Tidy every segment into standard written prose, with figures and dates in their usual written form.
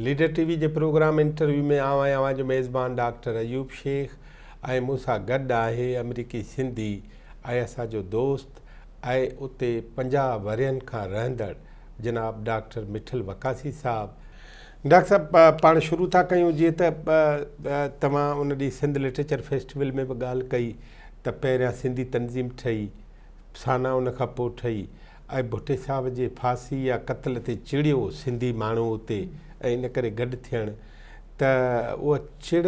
Leader ٽي V جي programme interview ۾ آئون آهيان اوهان جو ميزبان ڊاڪٽر ايوب شيخ ۽ مون سان گڏ آهي آمريڪي سنڌي ۽ اسان جو دوست ۽ اتي 50 ورهين کان رهندڙ جناب ڊاڪٽر مٺل وقاصي صاحب. ڊاڪٽر صاحب پاڻ شروع ٿا ڪيون جيئن ته توهان ان ڏينهن سنڌ لٽريچر فيسٽيول ۾ به ڳالهه ڪئي ته پهريان سنڌي تنظيم ٺهي سانا ان کان پوء ٺهي ۽ ڀٽي صاحب جي ڦاسي يا قتل تي چڙيو سنڌي ماڻهو اتي ۽ ان ڪري گڏ ٿيڻ ته اها چڙ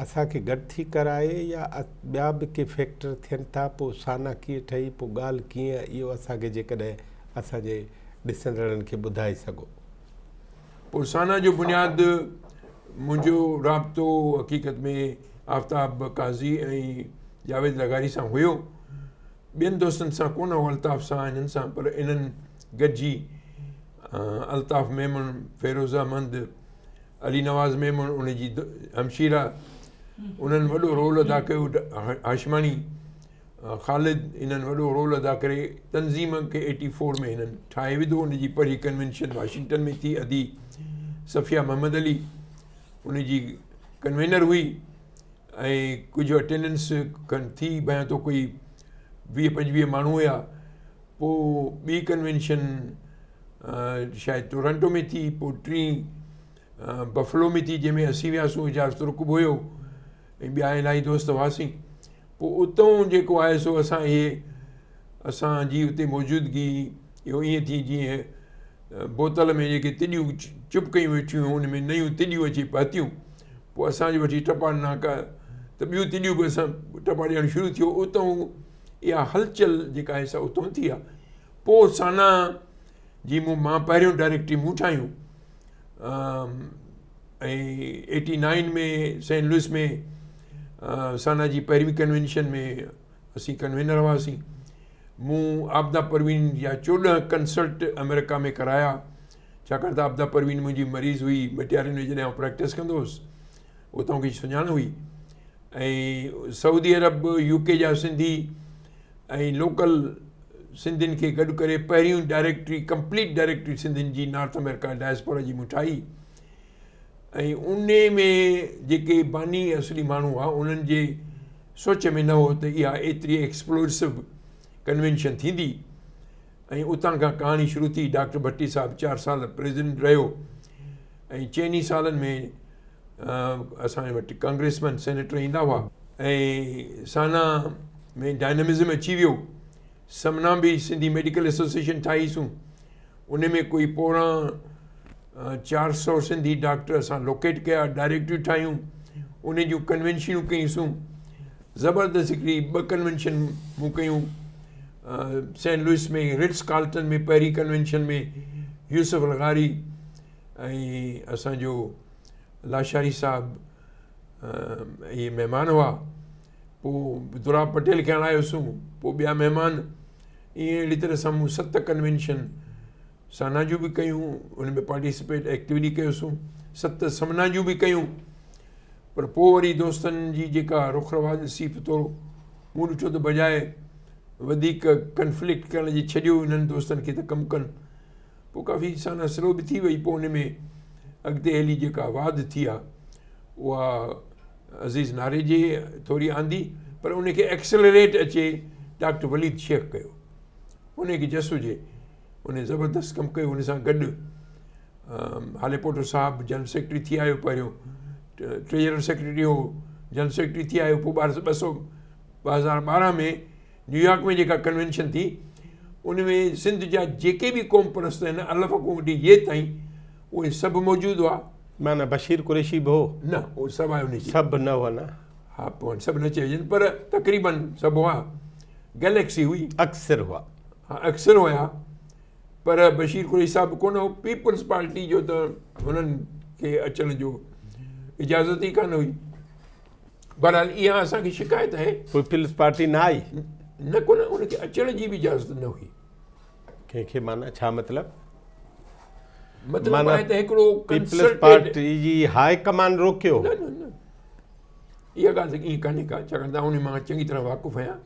اسان کي گڏ ٿي ڪرائي يا ٻيا به ڪي فيڪٽر ٿين ٿا پوء سانا ڪيئن ٺهي پوء ڳالهه ڪيئن اهو اسان کي جيڪڏهن اسان جي ڏسندڙن کي ٻڌائي سگهو. پوء سانا جو بنياد منهنجو رابطو حقيقت ۾ آفتاب قاضي ۽ جاويد لغاري سان هيو ٻين دوستن سان ڪونه هو الطاف سان هنن سان پر انهن گڏجي الطاف ميمڻ فيروز احمد علي نواز ميمڻ ان جي همشيره انهن وڏو رول ادا ڪيو هاشماڻي خالد انهن وڏو رول ادا ڪري تنظيم کي 84 ۾ هنن ٺاهي وڌو ان جي پهرين ڪنوينشن واشنگٽن ۾ ٿي ادي صفيه محمد علي ان جي ڪنوينر هئي ۽ ڪجهه اٽينڊنس کن ٿي ڀانيان ٿو ڪوئي 20 25 ماڻهو هيا پوء ٻي ڪنوينشن شايد ٽورنٽو ۾ ٿي پوء ٽين بفلو ۾ ٿي جنهن ۾ اسين وياسون اعجاز ترڪ به هيو ۽ ٻيا الاهي دوست هئاسين پوء اتون جيڪو آهي سو اسان اهي اسان جي اتي موجودگي اهو ائين ٿي جيئن بوتل ۾ جيڪي تڏيون چپ ڪيون ويٺيون هيون ان ۾ نيون تڏيون اچي پهتيون پوء اسان جو وٺي ٽپا ڏنا ته ٻيون تڏيون به اسان ٽپا ڏيڻ شروع ٿيو اتون اها هلچل جيڪا آهي سا اتون ٿي آهي پوء سانا جي مون مان پهريون ڊائريڪٽري مون ٺاهيون ۽ 89 ۾ سينٽ لوئس ۾ سانا جي پهرين ڪنوينشن ۾ اسين ڪنوينر هئاسين مون عابده پروين جا 14 ڪنسلٽ آمريڪا ۾ ڪرايا ڇاڪاڻ ته عابده پروين منهنجي مريض هئي مٽيارين ۾ جڏهن آئون پريڪٽس ڪندو هوس اتان کي سڃاڻ هئي ۽ سعودي عرب يو ڪي جا سنڌي ۽ لوڪل سنڌين کي گڏ ڪري پهريون ڊائريڪٽري ڪمپليٽ ڊائريڪٽري سنڌين جي نارٿ آمريڪا ڊائسپورا جي مون ٺاهي ۽ ان ۾ جيڪي باني اصلي ماڻهو هئا انهن جي سوچ ۾ نه هو ته اها ايتري ايڪسپلوسو ڪنوينشن ٿيندي ۽ اتان کان ڪهاڻي شروع ٿي. ڊاڪٽر ڀٽي صاحب 4 سال پريزيڊنٽ رهيو ۽ چئني سالن ۾ اسان وٽ ڪانگريسمين سينيٽر ايندا هئا ۽ سانا ۾ ڊائنامزم اچي ويو. سمنا به سنڌي ميڊيڪل ايسوسيئيشن ٺاهيسون ان ۾ ڪوئي پوڻا 400 سنڌي ڊاڪٽر اسان لوڪيٽ ڪيا، ڊائريڪٽريون ٺاهيون، ان جون ڪنوينشنون ڪيونسون. زبردست هڪڙي ٻه ڪنوينشن مون ڪيون سينٽ لوئس ۾ رٽس ڪارلٽن ۾ پهرين ڪنوينشن ۾ يوسف لغاري ۽ اسانجو لاشاري صاحب اهي مهمان هئا. پوء دراب پٽيل کي آڻايوسون، پوء ٻيا مهمان، ائين اهڙي طرح سان مون 7 ڪنوينشن سانا جون به ڪيون، ان ۾ پارٽيسپيٽ ايڪٽيولي ڪيوسون، 7 سمنا جون به ڪيون، پر پوء وري دوستن جي جيڪا رخ رواج ڏسي ٿورو مون ڏٺو ته بجاء وڌيڪ ڪنفلڪٽ ڪرڻ جي ڇڏيو انهن دوستن کي ته ڪم ڪن. پوء ڪافي سانا سلو به ٿي وئي، پوء ان ۾ اڳتي هلي جيڪا واڌ ٿي آ اها عزيز ناريجي ٿوري آندي، پر ان کي ايڪسلريٽ اچي ڊاڪٽر وليد شيخ ڪيو. ان کي جس هجي، ان زبردست ڪم ڪيو. ان سان گڏ هاليپوٽو صاحب جنرل سيڪريٽري ٿي آيو، پهريون ٽريجرر سيڪريٽري هو، جنرل سيڪريٽري ٿي آيو. پوء 2012 ۾ نيويارڪ ۾ جيڪا ڪنوينشن ٿي ان ۾ سنڌ جا جيڪي به قوم پرست آهن الف کان وٺي يي تائين اهي سڀ موجود هئا. معنيٰ بشير قريشي به هو؟ نه، اهو سڀ آيو نه. سڀ نه هئا نه؟ ها، پوء سڀ نه چئجن پر تقريبن سڀ هئا. گليڪسي هئي. اڪثر هئا. ها، اڪثر هيا، پر بشير قريشي صاحب به ڪونه هو. پيپلز پارٽي جو ته هنن کي اچڻ جو اجازت ئي ڪانه هئي. بهرحال اها اسان کي شڪايت آهي. پيپلز پارٽي نه آئي؟ نه، ڪونه، ان کي اچڻ جي به اجازت نه هئي. ڪنهن کي؟ معنيٰ ڇا مطلب؟ مطلب آهي ته هڪڙو پيپلز پارٽي جي هاء ڪمان روڪيو. نه نه نه، اها ڳالهه ته ائين ڪانهي ڪا، ڇاڪاڻ ته ان مان چڱي طرح واقف آهيان.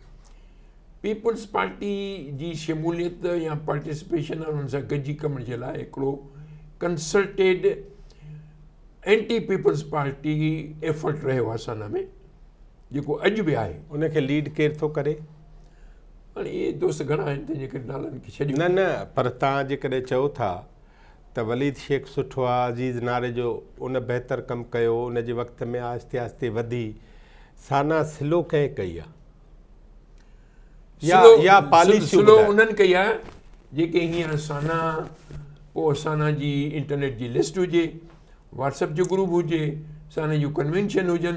پيپلز پارٽي جي شموليت يا پارٽيسپيشن انهن سان گڏجي ڪم جي لاء هڪڙو ڪنسلٽيڊ اينٽي پيپلز پارٽي ايفرٽ رهيو آهي سانا ۾ جيڪو اڄ به آهي. ان کي ليڊ ڪير ٿو ڪري؟ هاڻي اهي دوست گهڻا آهن تنهن جي ڪري نالن کي ڇڏيون. نه نه پر توهان جيڪڏهن چئو ٿا ته وليد شيخ سٺو آ عزيز ناريجو ان بهتر ڪم ڪيو ان جي وقت ۾ آهستي آهستي وڌي سانا سلو ڪنهن ڪئي آ يا يا پاليسيون سلو انهن ڪئي آ جيڪي هينئر سانا پوء سانا جي انٽرنيٽ جي لسٽ هجي واٽس اپ جو گروپ هجي سانا جون ڪنوينشن هجن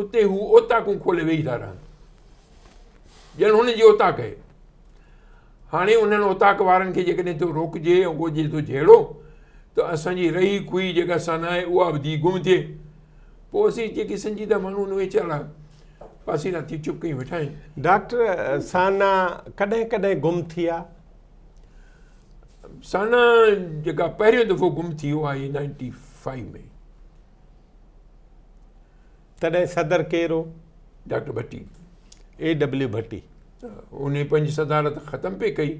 اتي هو اوطاقون کولي ويهي ٿا رهن ڄڻ هن جي اوطاق آهي هاڻي انهن اوطاق وارن کي جيڪڏهن ٿو روڪجي ۽ ڳوجهي ٿو جهيڙو ته اسان جي رهي کوئي جيڪا سانا آهي اها به ٿي گم ٿئي. پوء اسين جيڪي سنجيده ماڻهو آهن ويچارا پاسيرا ٿي چپ ڪيون ويٺا آهن. ڊاڪٽر سانا ڪڏهن ڪڏهن گم ٿي آ؟ سانا جيڪا پهريون دفعو گم ٿي اها آئي نائنٽي فائيو ۾. تڏهن صدر ڪير هو؟ Doctor Bhatti. A W Bhatti. انهي پنهنجي صدارت ختم پئي ڪئي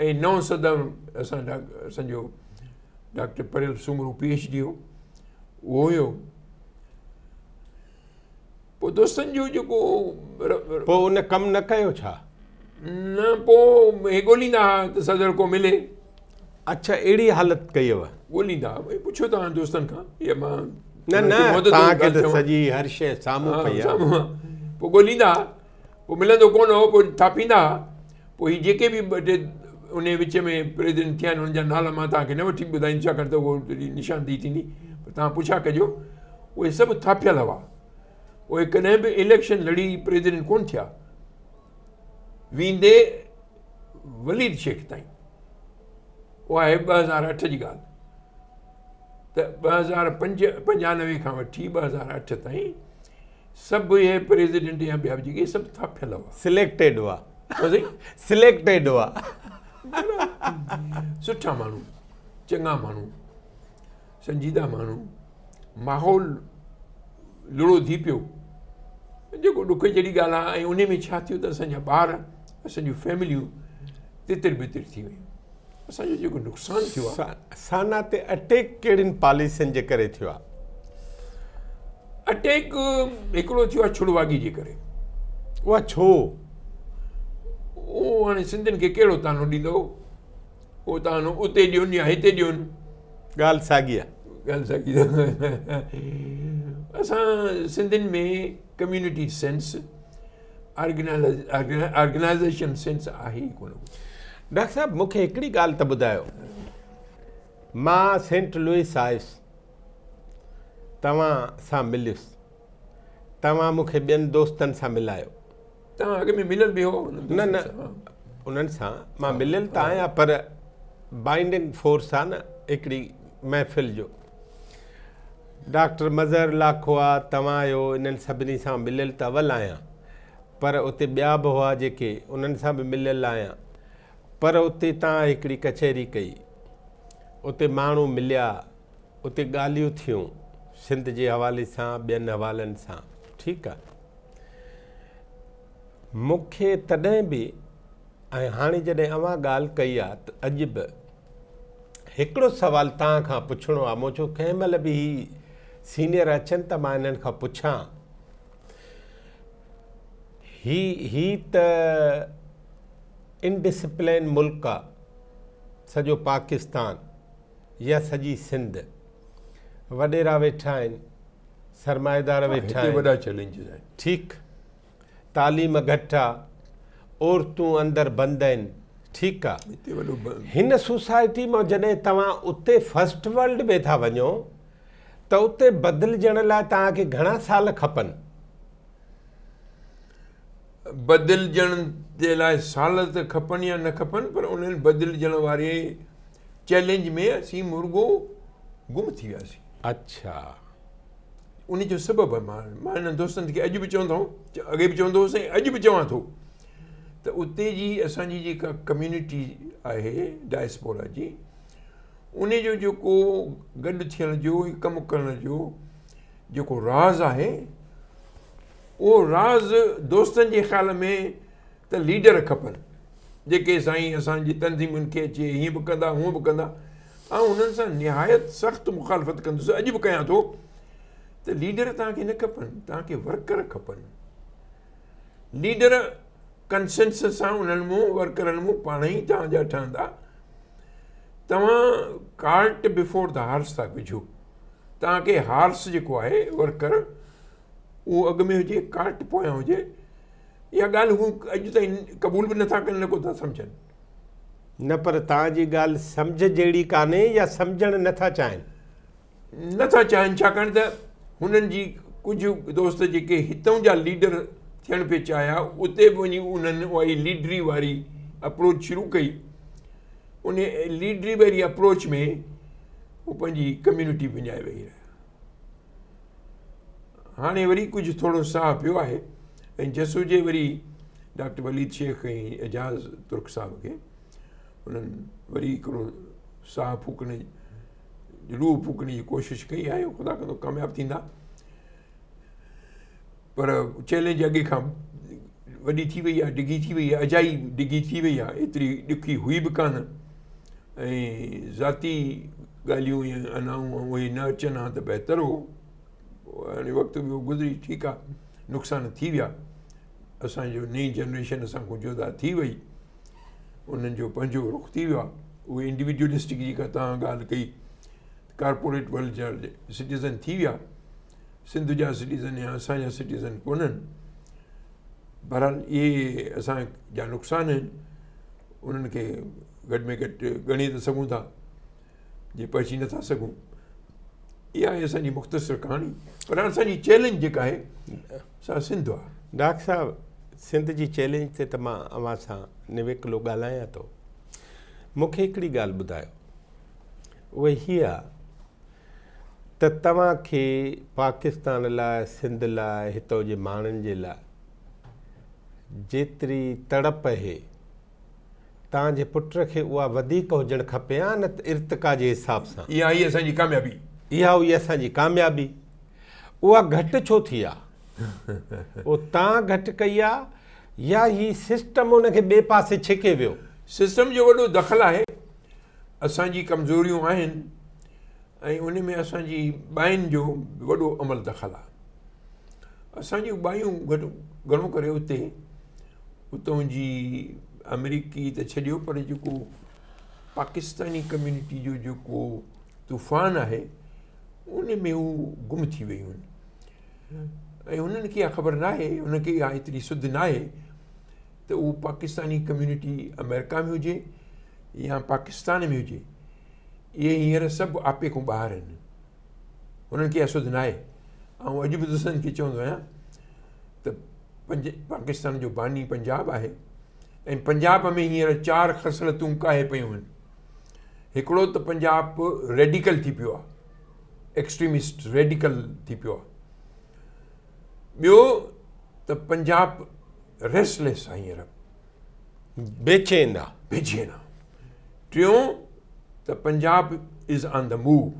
۽ نئون صدر اسان اسان جو doctor Pariyal Soomro P H D هو اهو هيو. پوء دوستن جو جيڪو پوء ان ڪم نه ڪيو ڇا؟ نه پوء هي ڳوليندا ها ته صدر ڪو ملي. اڇا اهڙي حالت ڪئي هو. ڳوليندا ها ڀئي پڇو توهان دوستن کان يا مان نه نه توهان کي ته سڄي هر شيء سامهون پئي آهي. پوء ڳوليندا ها پوء ملندو ڪونه هو پوء ٿاپيندا ها پوء هي جيڪي به ٻه ٽي ان وچ ۾ پريزيڊنٽ ٿيا آهن انهن جا نالا مان توهان کي نه وٺي ٻڌائيندس ڇاڪاڻ ته اهو نشاندهي ٿيندي پر توهان پڇا ڪجو اهي سڀ ٿاپيل هئا اهي ڪڏهن به اليڪشن لڙي پريزيڊنٽ ڪونه ٿيا ويندي وليد شيخ تائين اها آهي 2008 جي ڳالهه ته 2005 95 کان وٺي 2008 تائين سڀ اهي پريزيڊنٽ يا ٻيا به جيڪي سڀ ٿاڦيل هئا. سليڪٽيڊ هئا. سليڪٽيڊ هئا. سٺا ماڻهو، چڱا ماڻهو، سنجيده ماڻهو، ماحول لڙو ٿي پيو جيڪو ڏک جهڙي ڳالهه آهي ۽ ان ۾ ڇا ٿيو ته اسان جا ٻار اسان جون فيمليون تتر بتر ٿي ويون اسان جو جيڪو نقصان ٿيو آهي. سانا تي اٽيڪ ڪهڙين پاليسين جي ڪري ٿيو آهي؟ اٽيڪ هڪڙو ٿيو آهي ڇڙواڳي جي ڪري. اها ڇو؟ اهو هاڻي سنڌين کي ڪهڙو طعنو ڏيندو؟ اهو طعنو اتي ڏين يا هتي ڏين. ڳالهه ساڳي آهي. ڳالهه ساڳي آهي. اسان سنڌين ۾ ڪميونٽي سينس، آرگنائيزيشن سينس آهي ئي ڪونه. ڊاڪٽر صاحب مون کي هڪڙي ڳالهه ته ٻڌايو. مان سينٽ لوئس آيس. توهان سان مليس. توهان مون کي ٻين دوستن سان ملايو. توهان اڳ ۾ مليل به هو نه نه انهن سان مان مليل ته آهيان پر بائنڊنگ فورس آ نه هڪڙي محفل جو. ڊاڪٽر مظهر لاکو آ توهان آهيو انهن سڀني سان مليل ته اول آهيان پر اتي ٻيا به هئا جيڪي انهن سان به مليل آهيان پر اتي توهان هڪڙي ڪچهري ڪئي اتي ماڻهو مليا اتي ڳالهيون ٿيون سنڌ جي حوالي سان ٻين حوالن سان ٺيڪ آ مون کي تڏهن به ۽ هاڻي جڏهن اوهان ڳالهه ڪئي آ ته اڄ به هڪڙو سوال توهان کان پڇڻو آ مون چيو ڪنهن مهل به هي سينيئر اچن ته مان انهن کان پڇان هي هي ته انڊسپلين ملڪ آ سڄو پاڪستان يا سڄي سنڌ وڏيرا ويٺا آهن سرمائيدار ويٺا آهن وڏا چئلينجز آهن ٺيڪ تعليم گهٽ آ عورتون اندر بند آهن ٺيڪ آ هن سوسائٽي مان جڏهن توهان اتي فرسٽ ورلڊ ۾ ٿا وڃو ته اتي بدلجڻ لاء توهان کي گهڻا سال کپن؟ بدلجڻ جي لاء سال ته کپن يا نه کپن پر انهن بدلجڻ واري چئلينج ۾ اسين مرڳو گم ٿي وياسين. اڇا. ان جو سبب آهي مان مان انهن دوستن کي اڄ به چوندو هوم اڳي به چوندو هوس ۽ اڄ به چوان ٿو ته اتي جي اسان جي جيڪا ڪميونٽي آهي ڊائسپورا جي ان جو جيڪو گڏ ٿيڻ جو ۽ ڪم ڪرڻ جو جيڪو راز آهي اهو راز دوستن جي خيال ۾ ته ليڊر کپن جيڪي سائين اسان جي تنظيمن کي اچي هيئن به ڪندا هونئن به ڪندا. آئون انهن سان نهايت سخت مخالفت ڪندس، اڄ به ڪيان ٿو ته ليڊر توهان کي نه کپن، توهان کي ورڪر کپن. ليڊر ڪنسنسس سان انهن مون ورڪرن مون پاڻ ئي توهان جا ٺهندا. توهان ڪارٽ بفور the horse ٿا وجهو. توهان کي هارس جيڪو آهي ورڪر اهو اڳ ۾ هجي، ڪارٽ پويان هجي. اها ڳالهه هو اڄ تائين قبول به نٿا ڪن نه ڪو ٿا سمجهن. نه پر توهان جي ڳالهه سمجهه جهڙي ڪانهي يا سمجهڻ نه ٿا چاهين؟ نه ٿا چاهين ڇاڪاڻ ته هنن جي ڪجهه دوست جيڪي هتئون جا ليڊر ٿيڻ پئي چاهيا اتي به وڃي انهن اها ئي ليڊري واري اپروچ شروع ڪئي. ان ليڊري واري اپروچ ۾ هو پنهنجي ڪميونٽي وڃائي ويهي رهيا. هاڻي وري ڪجهه ٿورو ساهه پيو آهي ۽ جس هجي وري ڊاڪٽر وليد شيخ ۽ اعجاز ترڪ صاحب کي انهن وري هڪڙو ساهه ڦوڪڻ روح ڦوڪڻ جي ڪوشش ڪئي آهي خدا ڪندو ڪامياب ٿيندا پر چئلينج اڳي کان وڏي ٿي وئي آهي ڊگهي ٿي وئي آهي اجائي ڊگهي ٿي وئي آهي ايتري ڏکي هئي به ڪانه ۽ ذاتي ڳالهيون يا انائون اهي نه اچن ها ته بهتر هو هاڻي وقت ويو گذري ٺيڪ آهي نقصان ٿي ويا اسانجو نئين جنريشن اسان کان جدا ٿي وئي انهن جو پنهنجو رخ ٿي ويو آهي اهي انڊيوڊيولسٽڪ جيڪا توهان ڳالهه ڪئي ڪارپوريٽ ورلڊ جا سٽيزن ٿي ويا سنڌ جا سٽيزن يا اسان جا سٽيزن ڪونهن. بهرحال اهي اسان جا نقصان آهن انهن کي گهٽ ۾ گهٽ ڳڻي ته سگهون ٿا جي پهچي نٿا سگهون. اها آهي اسان جي مختصر ڪهاڻي پر اسان جي چئلينج جيڪا آهي سا سنڌ آهي. ڊاڪٽر صاحب سنڌ جي چئلينج تي ته مان اوهان سان نويڪلو ڳالهايان ٿو. مون کي هڪڙي ڳالهه ٻڌايو اها هيء آهي ته توهان کي پاڪستان لاء، سنڌ لاء، هتان جي ماڻهن جي لاء جيتري تڙپ اهي، توهان جي پٽ کي اها وڌيڪ هجڻ کپي ها نه ارتقا جي حساب سان. اها هئي اسان جي ڪاميابي. اها هئي اسان جي ڪاميابي. اها گهٽ ڇو ٿي آ؟ اهو توهان گهٽ ڪئي آ يا هي سسٽم ان کي ٻئي پاسي ڇڪي ويو؟ سسٽم جو وڏو دخل آهي. اسان جي ڪمزوريون آهن ۽ ان ۾ اسان جي ٻاين جو وڏو عمل دخل آهي. اسان جون ٻايون گهٽ گهڻو ڪري اتي اتان جي آمريڪي ته ڇڏيو پر جيڪو پاڪستاني ڪميونٽي جو جيڪو طوفان آهي ان ۾ هو گم ٿي ويون آهن ۽ هنن کي اها خبر ناهي هن کي اها ايتري سڌ ناهي ته اهو پاڪستاني ڪميونٽي آمريڪا ۾ هجي يا پاڪستان ۾ هجي اهي هينئر سڀ آپي کان ٻاهر آهن هنن کي اها سڌ ناهي. آئون اڄ به دوستن کي چوندو آهيان ته پنج پاڪستان جو باني پنجاب آهي ۽ پنجاب ۾ هينئر چار خصلتون ڪاهي پيون آهن. هڪڙو ته پنجاب ريڊيڪل ٿي پيو آهي، ايڪسٽريمسٽ ريڊيڪل ٿي پيو آهي. ٻيو ته پنجاب ريسٽليس آهي هينئر، بيچين آهي، بيچين آهي. ٽيون ته Punjab is on the move,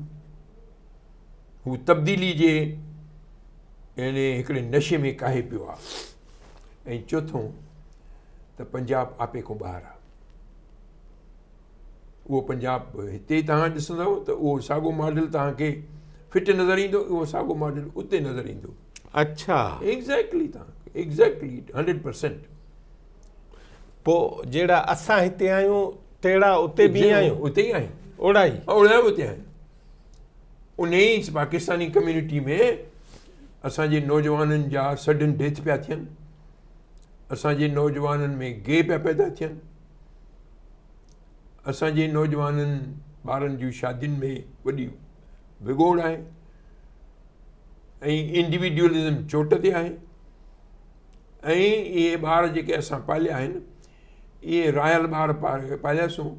هو تبديلي جي يعني هڪڙي نشي ۾ ڪاهي پيو آهي. ۽ چوٿون ته پنجاب آپي کان ٻاهر آهي. اهو پنجاب هتي توهان ڏسندؤ ته اهو ساڳو ماڊل توهان کي فٽ نظر ايندو، اهو ساڳو ماڊل اتي نظر ايندو. اڇا. ايگزيڪٽلي توهان ايگزيڪٽلي 100%. پوء جهڙا اسان هتي آهيون تهڙا اتي به آهيون. اتي ئي آهيون. اوڙا ئي. اوڙا به اتي آهيون. انهي ئي پاڪستاني ڪميونٽي ۾ اسان جي نوجوانن جا سڊن ڊيٿ پيا ٿين، اسان جي نوجوانن ۾ گي پيا پيدا ٿين، اسان جي نوجوانن ٻارن جون شادين ۾ وڏي وڳوڙ آهي ۽ انڊيوڊيولزم چوٽ تي آهي ۽ اهي ٻار جيڪي اسان پاليا آهن اهي رائل ٻار پالياسون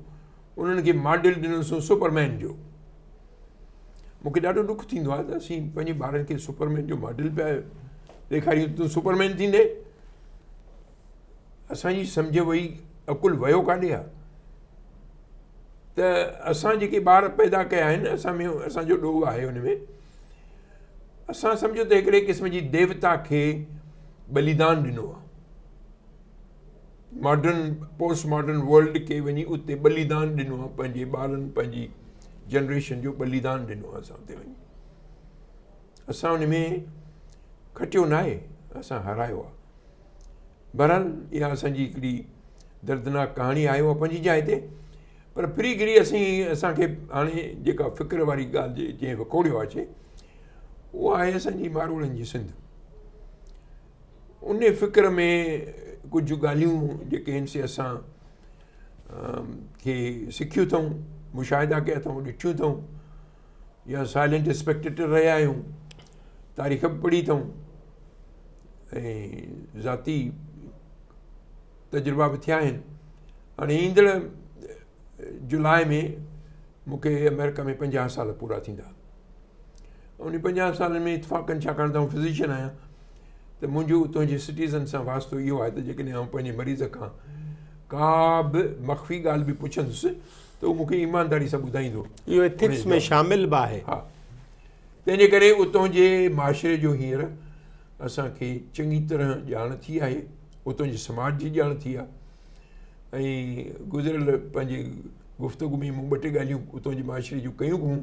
انهن کي ماڊل ڏنوسون سپرمين جو. مونکي ڏاڍو ڏک ٿيندو آهي ته اسين پنهنجي ٻارن کي سپرمين جو ماڊل پيا ڏيکاريون تون سپرمين ٿيندي. اسان جي سمجهه وئي عقل ويو ڪاڏي آ ته اسان جيڪي ٻار پيدا ڪيا آهن اسان ۾ اسان جو ڏوهه آهي ان ۾ اسان سمجهو ته هڪڙي قسم جي ديوتا کي بليدان ڏنو آ ماڊرن پوسٽ ماڊرن ورلڊ کي وڃي اتي بليدان ڏنو آ پنهنجي ٻارن پنهنجي جنريشن جو ٻليدان ڏنو آهي اسان اتي وڃي اسان ان ۾ کٽيو نه آهي اسان هارايو آهي بهرحال اها اسانجي هڪڙي دردناڪ ڪهاڻي آهي اها پنهنجي جاء تي پر ڦري گهري اسين اسانکي هاڻي جيڪا فڪر واري ڳالهه جنهن وڪوڙيو آهي اها آهي اسانجي ماروئڙن جي سنڌ ان فڪر ۾ ڪجهه ڳالهيون جيڪي آهن سي اسان کي سکيون اٿئون مشاهدا ڪيا اٿئون ڏٺيون اٿئون يا سائلنٽ اسپيڪٽيٽر رهيا آهيون تاريخ به پڙهي اٿئون ۽ ذاتي تجربا به ٿيا آهن هاڻي ايندڙ جولاء ۾ مونکي آمريڪا ۾ 50 سال پورا ٿيندا ان 50 سالن ۾ اتفاقن ڇاڪاڻ ته آئون فزيشن آهيان ته منهنجو اتان جي سٽيزن سان واسطو اهو آهي ته جيڪڏهن آئون پنهنجي مريض کان ڪا به مخفي ڳالهه به پڇندس ته هو مونکي ايمانداري سان ٻڌائيندو. اهو ايٿڪس ۾ شامل به آهي. ها تنهن جي ڪري اتان جي معاشري جو هينئر اسان کي چڱي طرح ڄاڻ ٿي آهي اتان جي سماج جي ڄاڻ ٿي آهي ۽ گذريل پنهنجي گفتگو ۾ مون ٻه ٽي ڳالهيون اتان جي معاشري جون ڪيون هيون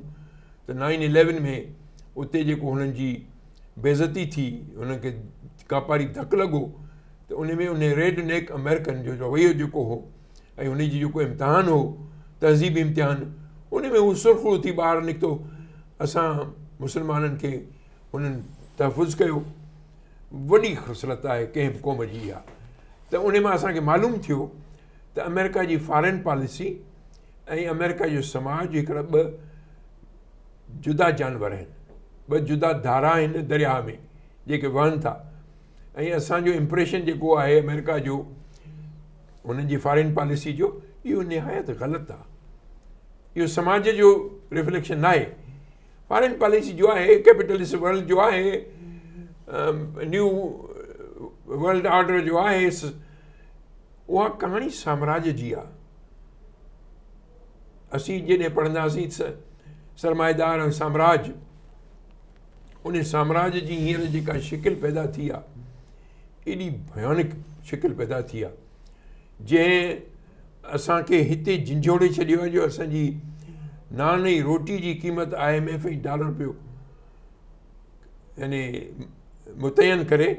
ته نائن اليون ۾ اتي جيڪو هنن جي بيعزتي ٿي هنن کي ڪاپاري ڌڪ لڳو ته ان ۾ ان ريڊ نيڪ آمريڪن جو رويو جيڪو هو ۽ هن جي جيڪو امتحان هو تهذيبي امتحان ان ۾ هو سرخرو ٿي ٻاهر نڪتو اسان مسلمانن کي هنن تحفظ ڪيو وڏي خصلت آهي ڪنهن به قوم جي اها ته ان مان اسانکي معلوم ٿيو ته آمريڪا جي فارن پاليسي ۽ آمريڪا جو سماج هڪڙا ٻه جدا جانور آهن ٻه جدا ڌارا آهن درياهه ۾ جيڪي وهن ٿا ۽ اسانجو امپريشن جيڪو آهي آمريڪا جو انهن جي فارين پاليسي جو اهو نهايت غلط آهي اهو سماج جو ريفليڪشن نه آهي فارين پاليسي جو آهي ڪيپيٽلسٽ ورلڊ جو آهي نيو ورلڊ آرڊر جو آهي اها ڪهاڻي سامراج جي آهي اسين جڏهن پڙهنداسين سرمائيدار ۽ سامراج ان سامراج جي هينئر جيڪا شڪل پيدا ٿي آهي ايڏي ڀيانڪ شڪل پيدا ٿي آهي جنهن اسانکي هتي جهنجهوڙي ڇڏيو آهي جو اسانجي نان ۽ روٽي جي قيمت I M F ۽ dollar پيو يعني متعين ڪري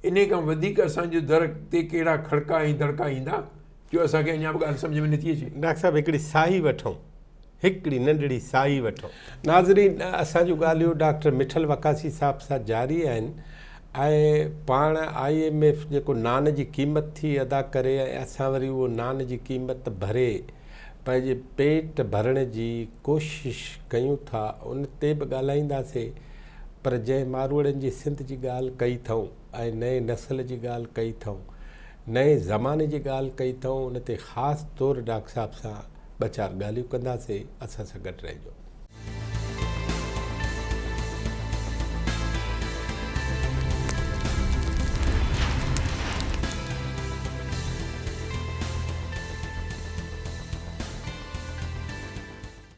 ان کان وڌيڪ اسانجي در تي ڪهڙا کڙڪا ۽ دڙڪا ايندا جو اسانکي اڃا به ڳالهه سمجه ۾ نٿي اچي. ڊاڪٽر صاحب هڪڙي ساهي وٺون. هڪڙي ننڍڙي ساهي وٺو. ناظرين اسان جون ڳالهيون ڊاڪٽر مٺل وقاصي صاحب سان جاري آهن ۽ پاڻ I M F جيڪو نان جي قيمت ٿي ادا ڪري ۽ اسان وري اهو نان جي قيمت ڀري پنهنجي پيٽ ڀرڻ جي ڪوشش ڪيون ٿا ان تي به ڳالهائينداسين پر جنهن ماروئڙن جي سنڌ جي ڳالهه ڪئي اٿئون ۽ نئين نسل جي ڳالهه ڪئي اٿئون نئين زماني جي ڳالهه ڪئي اٿئون ان تي خاص طور ڊاڪٽر صاحب سان ٻه چار ڳالهيون ڪنداسين اسان سان گڏ رهجو.